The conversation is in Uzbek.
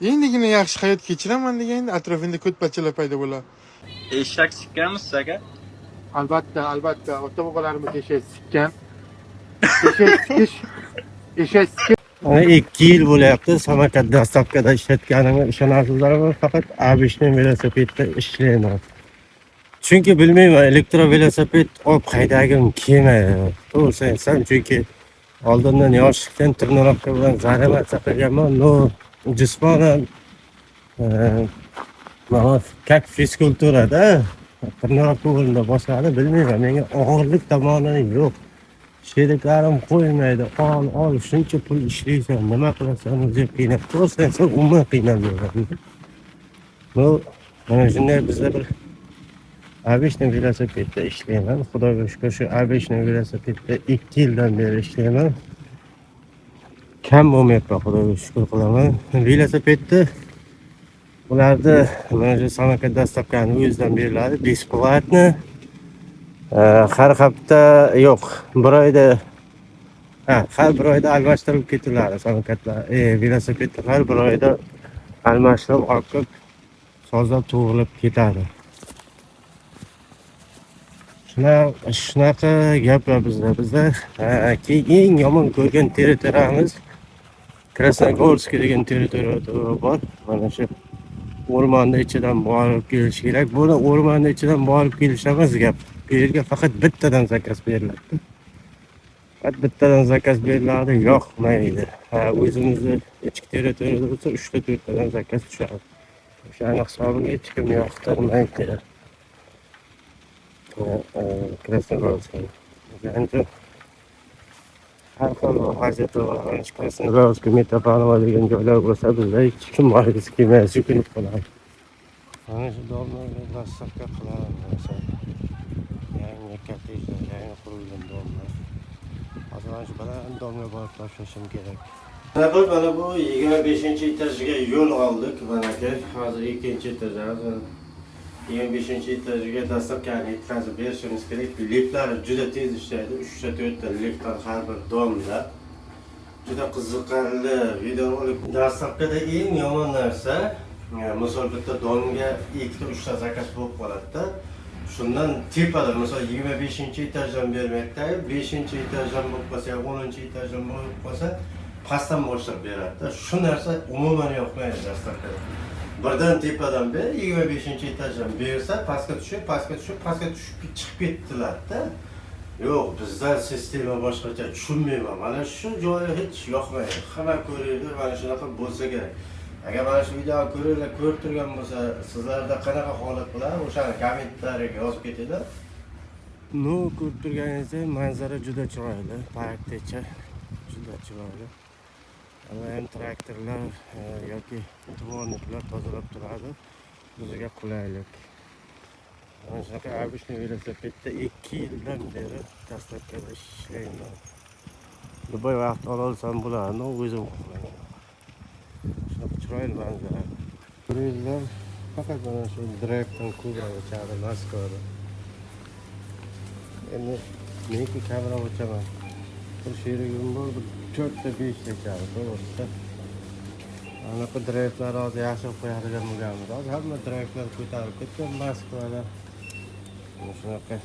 Endigina yaxshi hayot kechiraman deganda atrofingda ko'tbachalar paydo bo'ladi. Eshak sikkanmisiz, aka? Albatta, albatta, ota bobolarimiz eshak sikkan. Eshak sikish, eshak sikish. Mana 2 yil bo'lyapti samokat доставка da ishlatganimga, ishonasizlarmi, faqat обычный velosipedda ishlayman. Chunki bilmayman, elektrovelosiped olib haydagim kelmaydi. To'g'risini aytsam, chunki oldindan yoshlikdan тренировка bilan заниматься qilganman, но jismonan mana как физкультура da тренировка o'rnida bosadi, bilmayman, menga og'irlik tomoni yo'q. Sheriklarim qo'ymaydi, ol, ol, shuncha pul ishlaysan, nima qilasan o'zi qiynab, to'g'risini aytsam, umuman qiynalmayman. Bu mana shunday bizda bir обычный velosipedda ishlayman. Xudoga shukur, shu обычный velosipedda 2 yildan beri ishlayman, kam bo'lmayapman, Xudoga shukur qilaman. Velosipedni ularni mana shu samokat доставка ni o'zidan beriladi бесплатно. Har hafta yo'q, bir oyda, ha, har bir oyda almashtirib ketiladi samokatlar, velosipedni har bir oyda almashtirib olib kelib, sozlab, to'g'rilab ketadi. Shunaqa gaplar bizda. Keyin eng yomon ko'rgan territoriyamiz Krasnogorsk degan territoriya bor. Mana shu o'rmonni ichidan borib kelish kerak. Buni o'rmonni ichidan borib kelish emas gap, bu yerga faqat bittadan заказ beriladi, faqat bittadan заказ beriladi, yoqmaydi. Ha, o'zimizni ichki territoriyada bo'lsa, uchta to'rttadan заказ tushadi, o'shani hisobiga hech kim yoqtirmaydi Krasnogorskni. O'shaning uchun har xil vaziyatlar bor. Krasnogorsk, Mitrofanova degan joylar bo'lsa, bizda hech kim borgisi kelmaydi, so'kinib qoladi. Mana shu дом larga доставка qiladi, masalan, yangi kottejlar, yangi qurilgan дом lar. Hozir mana shu baland дом ga borib topshirishim kerak. Mana bu 25-etajga yo'l oldik. Mana aka, hozir ikkinchi etaj, hozir 25-etajga доставка ni yetkazib berishimiz kerak. Liftlari juda tez ishlaydi, uchta to'rtta liftdan har bir дом da. Juda qiziqarli videorolik. Доставка da eng yomon narsa, misol, bitta дом ga ikkita uchta заказ bo'lib qoladida, shundan tepada, misol, 25-etajdan bermaydida, 5-etajdan bo'lib qolsa yo 10-etajdan bo'lib qolsa, pastdan boshlab beradida. Shu narsa umuman yoqmaydi доставка da. Birdan tepadan ber, 25-etajdan bersa, pastga tushib, pastga tushib, pastga tushib chiqib ketdilarda. Yo'q, bizda sistema boshqacha, tushunmayman. Mana shu joyi hech yoqmaydi. Hamma ko'ringlar, mana shunaqa bo'lsa kerak. Agar mana shu videoni ko'ringlar, ko'rib turgan bo'lsa, sizlarda qanaqa holat bo'ladi, o'shani kommentariyaga yozib ketinglar. Ну, ko'rib turganingizdek, manzara juda chiroyli, parkda ichi juda chiroyli. Ana ham traktorlar yoki дворник lar tozalab turadi, bizga qulaylik. Mana shunaqa обычный velosipedda 2 yildan beri доставка da ishlayman. Любой vaqt ololsam bo'ladi, но o'zim xohlaman. Shunaqa chiroyli manzara. Ko'ringlar, faqat mana shu Drivedan ko'proq ichadi Moskvada. Endi meniki kamroq ichaman. Bir sherigim bor, bir to'rtta beshta ichadi, to'g'risida. Anaqa Drivelar hozir yaxshi qilib qo'yadigan bo'lganmiz. Hozir hamma Drivelar ko'tarib ketgan Moskvada. Mana shunaqa.